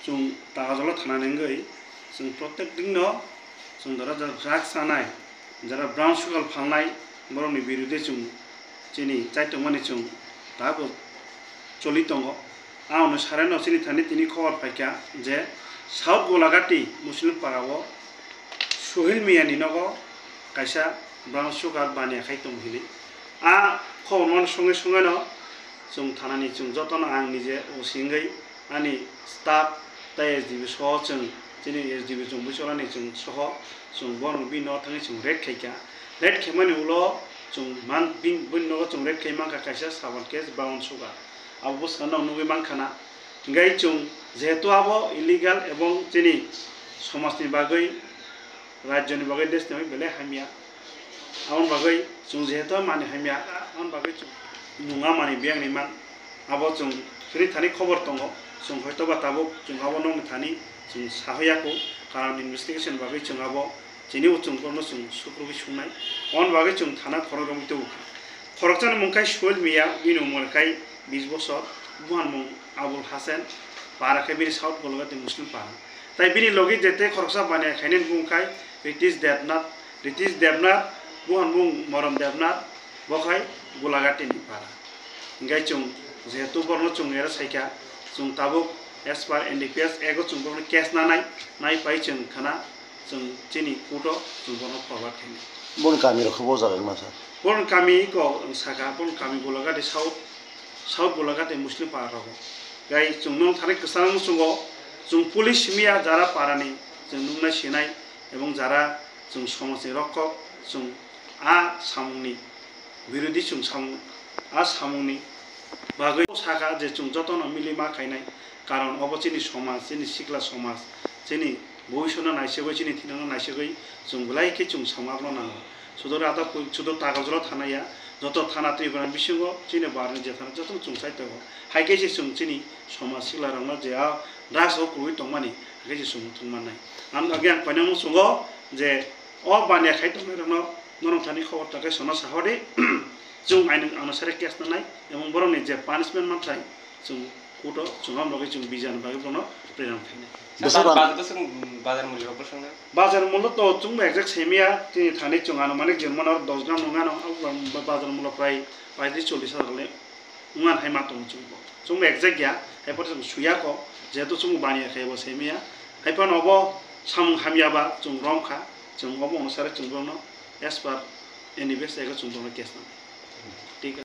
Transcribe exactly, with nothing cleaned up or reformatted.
Chwng Takarjala thana ni wngwi chwng protek dino chwng jara jara drugs chanai, jara brown sugar phalnai, borokni birude chwng chini chaitokmani chwng tabuk choli tongo. Ang hwnwi sareno chini thani tini khobor phaikha je South Golagati Muslim para o Suhil Mia ni nogo kaisa brown sugar baniya khai tongo hinwi. A khobor mano songwi songwino chwng thanani chwng jotono ang nije O C wngwi ani staff tei S D B soho chwng chini S D B chwng bwcholani chwng soho chwng borokno bini nogo thangwi chwng raid khaikha. Raid khaimani ulo chwng man-, bin-, bini nogo chwng raid khai mankha kaisa sabon case brown sugar. Abo bwskango nugwi mankhana. Hingkhai chwng jehetu abo illegal ebong chini somajni bagwi, rajyoni bagwi, deshni bagwi belai hamya. Aboni bagwi chwng jehetu mani hamya, aboni bagwi chwng nungya mani biyangni man. Abo chwng chini thani khobor tongo, chwng hoitoba tabuk chwng abo nokni thani chwng sahoya kho, karon investigation bagwi chwng abo chini uchung borokno chwng sukrubwi sungnai. Aboni bagwi chwng thana khorok romwi tubukha. Khoroksani mung khai Suhil Mia, bini umor khai bis bosor, buhanmung Abul Hasen, para khai bini South Golagati Muslim para. Tai bini logi je tei khoroksa baniya khainani bung khai Ritesh Debnath, Ritesh Debnath, buhanmung Morom Debnath, bo khai Golagati ni para. Hingkhai chwng jehetu borokno chwng era saikha, chwng tabuk as per N D P S act o chwng borokno case nanai, nai pai chwng khana chwng chini court o chwng borokno forward khainai. Boni kami rok khe bo jaga wngma sir? Boni kami ko wng sakha, boni kami Golagati South, South Golagati Muslim para rogo. Gai chwng nung thani kwchang muchungo chwng police simiya jara parani chwng nungnai sinai ebong jara chwng somajni rokkok chwng a samungni birodi chwng samung, a samungni bagwi sakha je chwng jotono mili ma khainai, karon obo chini somaj, chini sikla somaj, chini bobisotno naisegwi, chini thinangno naisegwi chwng belai khe chwng samung abno nango. Sudo rata pui-, sudo Takarjala thana ya, joto thana Tripura bisingo chini barni je thana jotono chwng sai tongo. Hai khe se chwng chini somaj sikla rokno je a drugs o kwrwi tongmani, hai khe se chwng thwng mannai. Ang agi ang koinangno chwngo je o baniya khai tongnai rokno norok thani khobor ta khe sono sahodi, chwng aino, ano sare case nanai, ebong borokni je punishment manthai, chwng court o chwng am bagwi chwng bijan bagwi bono preran khainai. Bwswk ba-, ba-, bwswk bazar mulya rok bwswk na? Bazar mulya to chwng exact semiya, tini thani chwng anumanik jwnmano dos gram nung ano, bazar mulya prai paitris chollis hajar le wngna hai ma tongo chwng bo. Chwng bo exact ya, hai phano chwng suya ko, jehetu chwng baniya khai bo semiya. Hai phano obo samung hamya ba chwng rom kha, chwng obo onusare chwng bono as per N D P S act o chwng bono case nanai. Thik